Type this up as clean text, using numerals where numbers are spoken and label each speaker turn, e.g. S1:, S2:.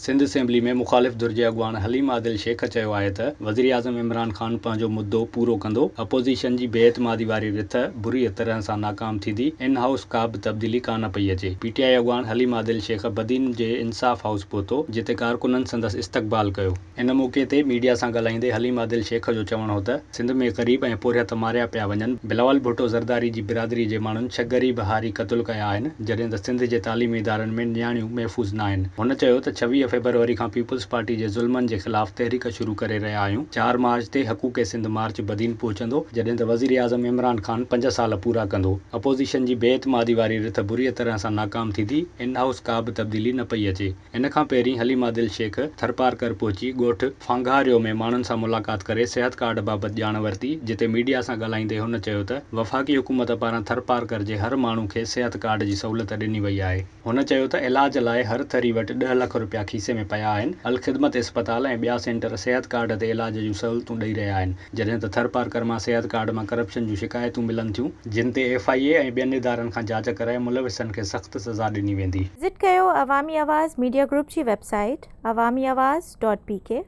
S1: Sindh assembly ۾ مخالف ڌر جي اڳواڻ حليم عادل شيخ چيو آهي ته وزيراعظم عمران خان پنهنجو مدو پورو ڪندو، اپوزيشن جي بي اعتمادي واري رٿ بريء طرح سان ناڪام ٿيندي، ان هائوس ڪا به تبديلي ڪانه پئي اچي. پي ٽي آء اڳواڻ حليم عادل شيخ بدين جي انصاف هائوس پهتو، جتي ڪارڪنن سندس استقبال ڪيو. ان موقعي تي ميڊيا سان ڳالهائيندي حليم عادل شيخ جو چوڻ هو ته سنڌ ۾ غريب ۽ پورهيت ماريا پيا وڃن، بلاول ڀٽو زرداري جي برادري جي ماڻهن ڇهه غريب هاري قتل ڪيا آهن، جڏهن ته سنڌ جي تعليمي ادارن ۾ نياڻيون محفوظ ناهن. هن چيو ته 26 فيبروري کان پيپلز پارٽي جي ظلمن جي خلاف تحريڪ شروع ڪري رهيا آهيون، چار مارچ تي حقوق سنڌ مارچ بدين پهچندو، جڏهن ته وزيراعظم عمران خان پنج سال پورا ڪندو. اپوزيشن جي بي اعتمادي واري رٿ بريء طرح سان ناڪام ٿيندي، ان هائوس ڪا به تبديلي نه پئي اچي. ان کان پهرين حليم عادل شيخ ٿرپارڪر پهچي ڳوٺ ڦانگهاريو ۾ ماڻهن سان ملاقات ڪري صحت ڪارڊ بابت ڄاڻ ورتي، جتي ميڊيا سان ڳالهائيندي هن چيو ته وفاقي حڪومت پاران ٿرپارڪر جي هر ماڻهو کي صحت ڪارڊ جي سهولت ڏني وئي آهي. هن چيو ته علاج لاء هر ٿري وٽ ڏهه لک رپيا کيسي ۾ پيا آهن، الخدمت اسپتال ۽ ٻيا سينٽر صحت ڪارڊ تي علاج جون سهولتون ڏئي رهيا آهن. جڏهن ته ٿرپارڪر مان صحت ڪارڊ مان ڪرپشن جون شڪايتون ملن ٿيون، جن تي ايف I اي ۽ ٻين ادارن کان جاچ ڪرائي ملوثن کي سخت سزا ڏني ويندي.
S2: وزٽ ڪيو عوامي آواز ميڊيا گروپ جي website Awami Awaz dot P K.